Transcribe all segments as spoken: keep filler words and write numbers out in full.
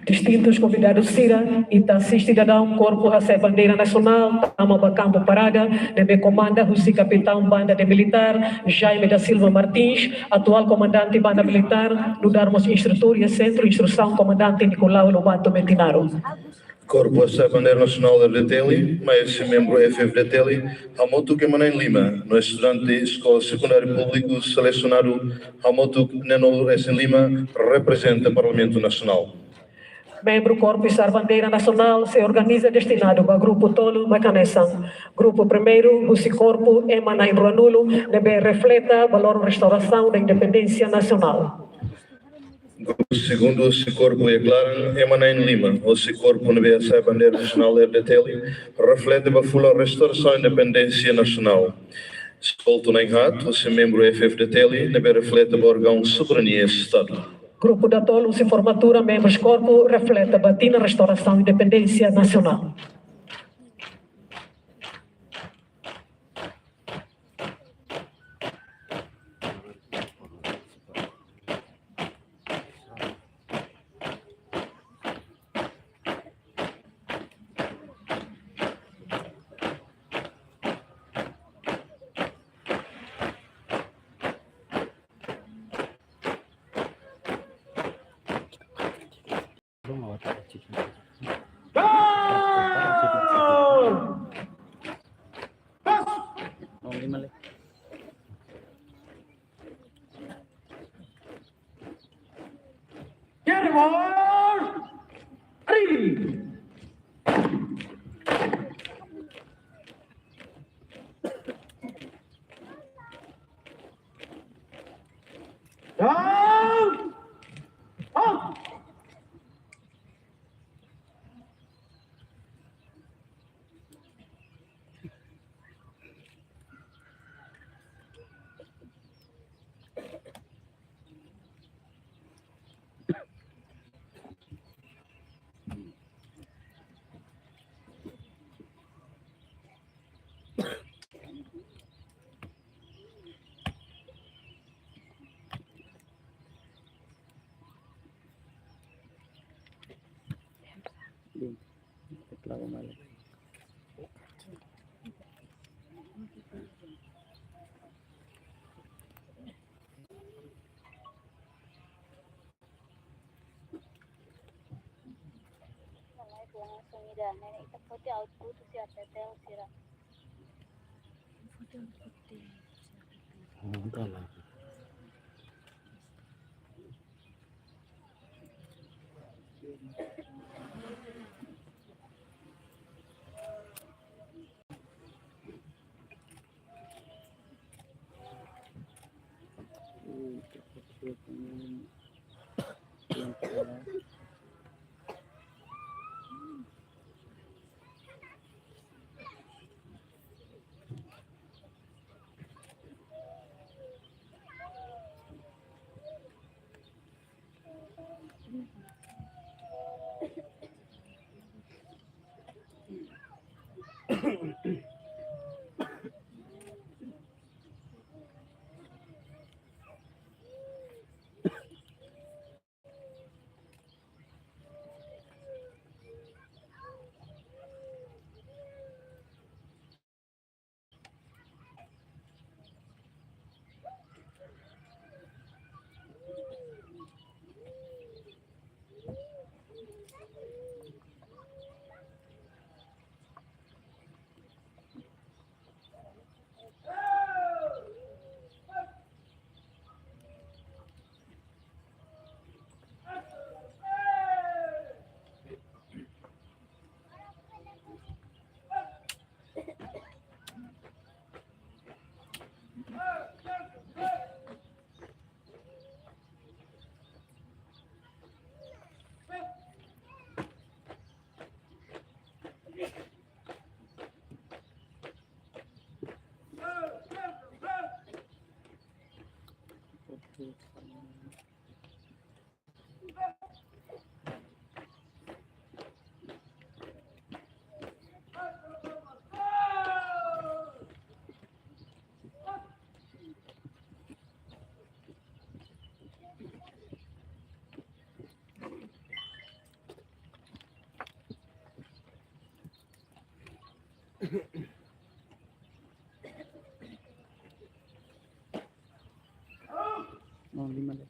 Distintus konvidadu sira, ita asiste daudaun Korpu hasa'e bandeira nasionál tama ba kampu parada, ne'ebé komanda husi Kapitaun Banda de Militár, Jaime da Silva Martins, atuál komandante Banda Militár, nu'udar mós instrutór iha Sentru Instrusaun Komandante Nicolau Lobato Metinaro. Korpu hasa'e bandeira nasionál R D T L, mai husi membru F F D T L, hamutuk ema na'in-lima, no estudante Eskola Sekundária Públiku selesionadu, hamutuk neenulu-resin-lima, reprezenta Parlamentu Nasionál. Membru Korpu Isar Bandeira Nasionál sei organiza destinadu ba grupu tolu mak hanesan. Grupu primeiru, husi korpu ema na'in-ruanulu, ne'ebé refleta ba loron restaurasaun da independénsia nasionál. Grupu segundu, husi korpu iha klaran, ema na'in-lima, husi korpu ne'ebé hasa'e bandeira nasionál R D T L, reflete ba fulan restaurasaun independénsia nasionál. Eskoltu na'in-haat, husi membru F F D T L, ne'ebé reflete ba órgaun soberania Estadu. Grupu datolu, husi formatura, membrus korpu, reflete ba tinan restaurasaun independénsia nasionál. Oh, lima deh.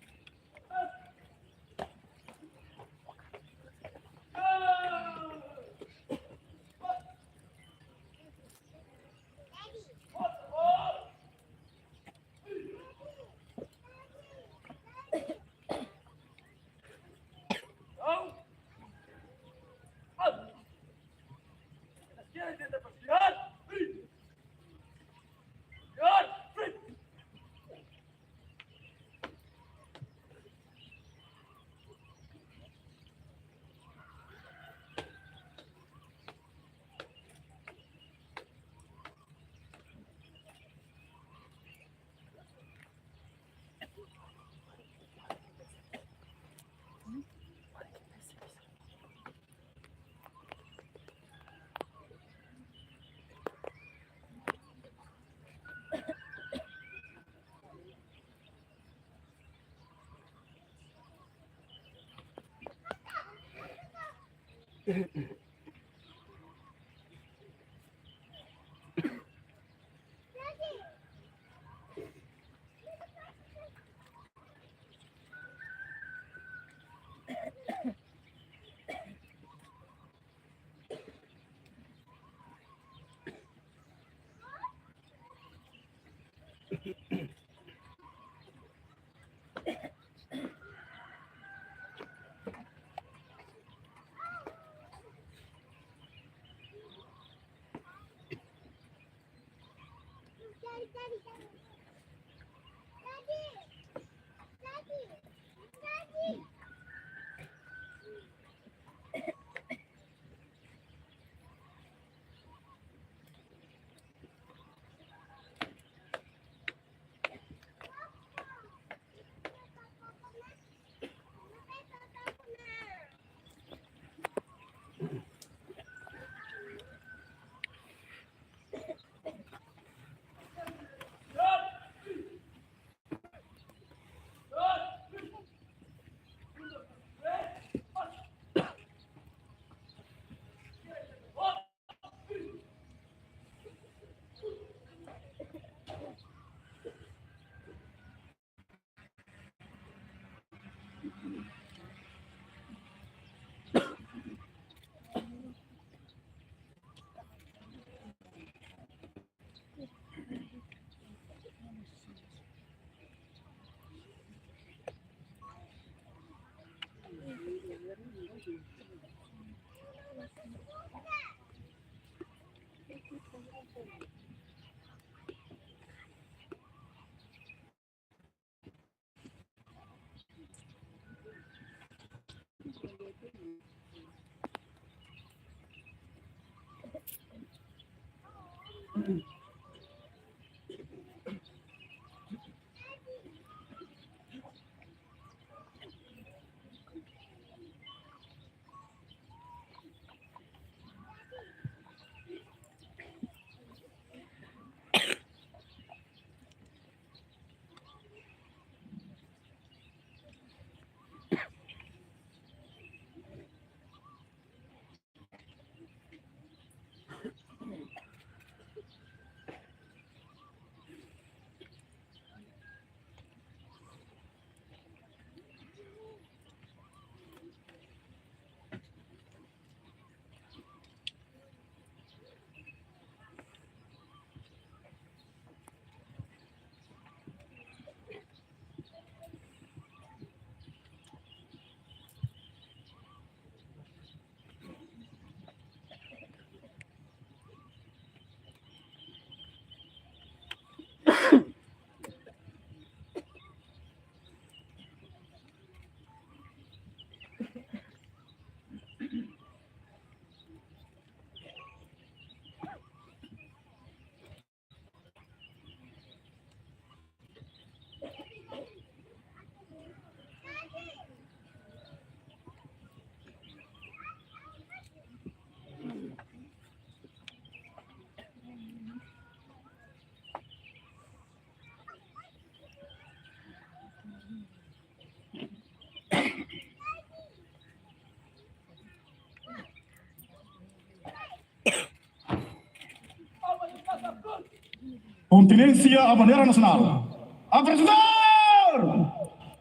Kontinensia a bandeira nasionál. Apresentadór!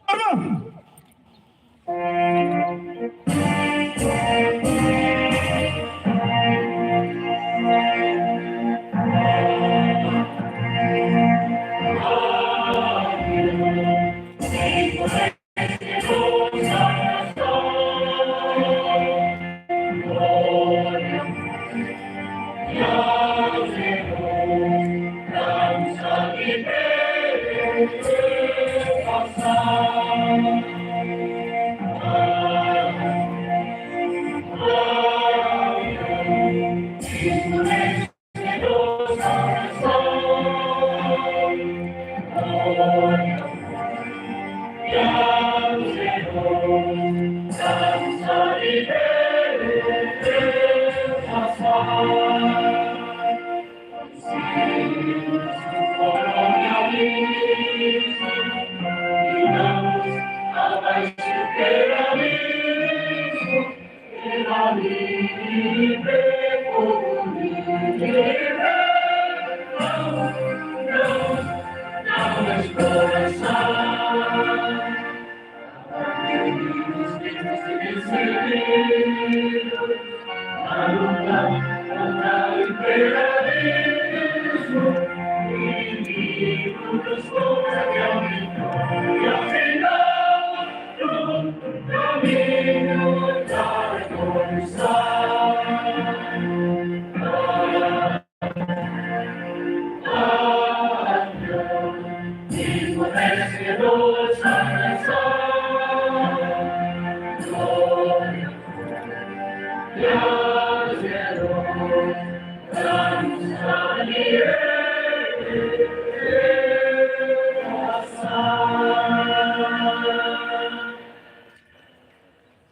Arma!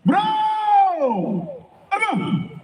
Bravo! Arma!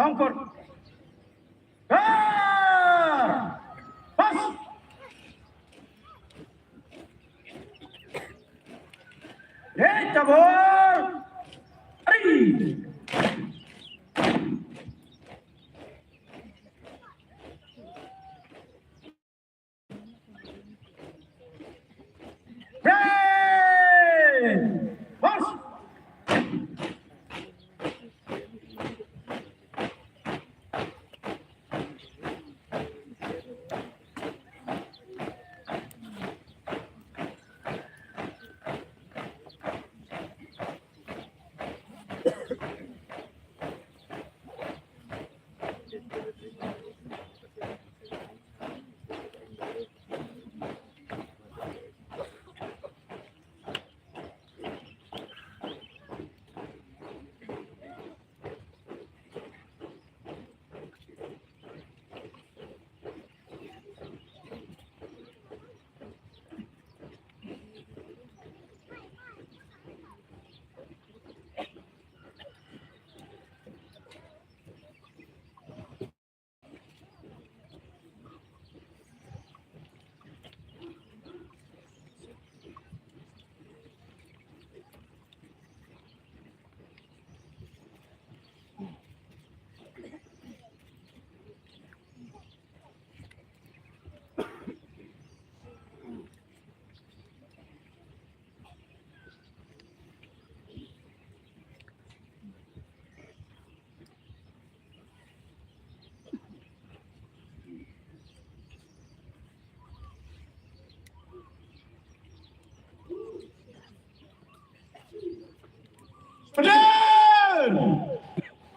Angkor. Gar! Pas! Hei, tabor! Ari! Hei! Pas! Pardon!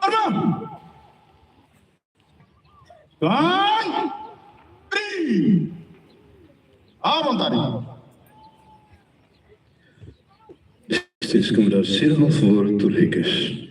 Pardon! Tuan! Pri! À vontade. Estes convidados sira, por favor, tulikas.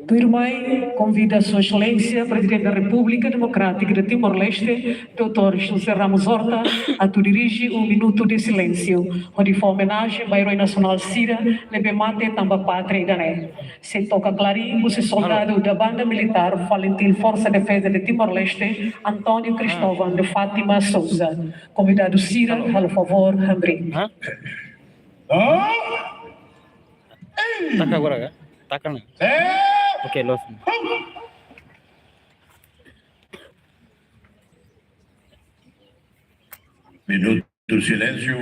Tuirmai, konvida Sua Exelénsia Prezidente da Repúblika Demokrátika de Timor-Leste, doutór José Ramos Horta, atu dirije um minuto de silêncio, hodi fó omenajen ba eroi nasionál sira ne'ebé mate tanba pátria ida-ne'e. Sei toka klarin, husi soldadu da Banda Militár Falintil Forsa Defeza de Timor-Leste, António Cristóvão de Fátima Sousa. Konvidadu sira, halo favór hamriik. Hã? Taka agora, ka? Taka ne'e. Oke, loos. Minuto de silêncio